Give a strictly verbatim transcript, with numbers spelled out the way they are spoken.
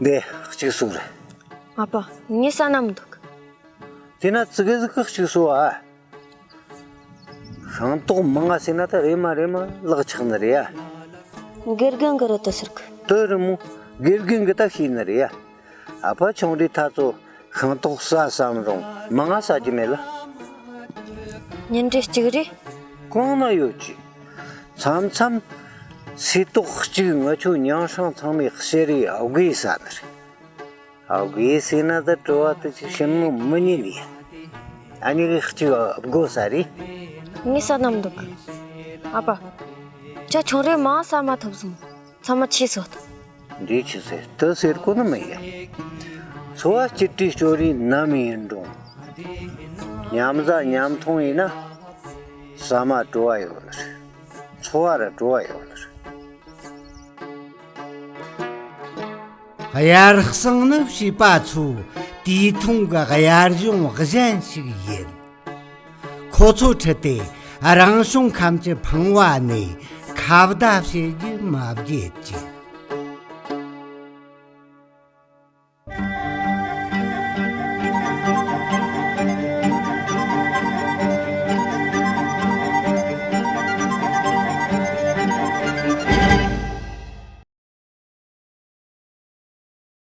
འདི་གཅིག་གསོ་རེད། ཨ་ཕ། ངས་ཟ་ན་མི་འདུག་དེས་ན་ཙི་གེ་ཟིག་གིས་གཅིག་གསོ་ཨ། ཤིང་ཏོག་མང་ང་ཟོས་ན་ད་རེམ་མ་རེམ་མ་ལག་ཆགས་ནི་རེད་ཡ། དགེ་རྒན་གིས་རེད་དེ་ཟེར་གི། དེ་རེད་མོ། དགེ་རྒན་གིས་ད་ཤེས་ནི་རེད་ཡ། ཨ་ཕ་ཆུང་དུས་ཐ་ཚོ་ཤིང་ཏོག་ཟ་བསམ་རུང་མང་ང་ཟ་རྒྱུ་མེད་ལ། ཉིན་རེ་གཅིག་རེད། གང་ན་ཡོད་ཀྱི། མཚམས་མཚམས་སིལ་ཏོག་གཅིག་ང་ཆོ་ཉང་ཧྲང་ཚང་མའི་ཟས་རེད། ཨོ་གི་ཟ་ནི་རེད། ཨོ་གི་ཟོས་ན་ད་བྲོ་བ་དེ་ཅིག་ཞིམ་མོ་མི་ཉན་ནི། ཨ་ནི་གི་གཅིག་ཨོ་གོ་ས་རེད། ངས་ཟ་ན་མི་འདུག་ཨ་ཕ། ཁྱོད་ཆུང་རེ་མང་ཟ་མ་ཐུབ་སོང་། ཚང་མ་ཁྱོས་ཟོས་ཐལ། འདི་ཆི་ཟེར་དེ་ཟེར་གོ་ནི་མི་ཡ། འཚོ་བ་སྐྱིད་བྲོ་ཅོ་རི་ནམ་ཡིན་རུང་། མཉམ་ཟ་མཉམ་འཐུང་ཡིན་ན། ཟ་མ་བྲོ་བ་ཡོད་ནི་རེད། འཚོ་བ་ར་བྲོ་བ་ཡོད་ནི་རེད། དབྱར་གསང་ནི་བྱིས་པ་ཚོའི་དུས་ཐུང་གི་དབྱར་གཞུང་གཞན་ཞིག་ཡིན། ཁོ་ཚོ་ཁྲིད་དེ་རང་བྱུང་ཁམས་ཀྱི་ཕང་བ་ནས་ཁ་བརྡ་བྱེད་རྒྱུ་མ་བརྗེད་ཅིག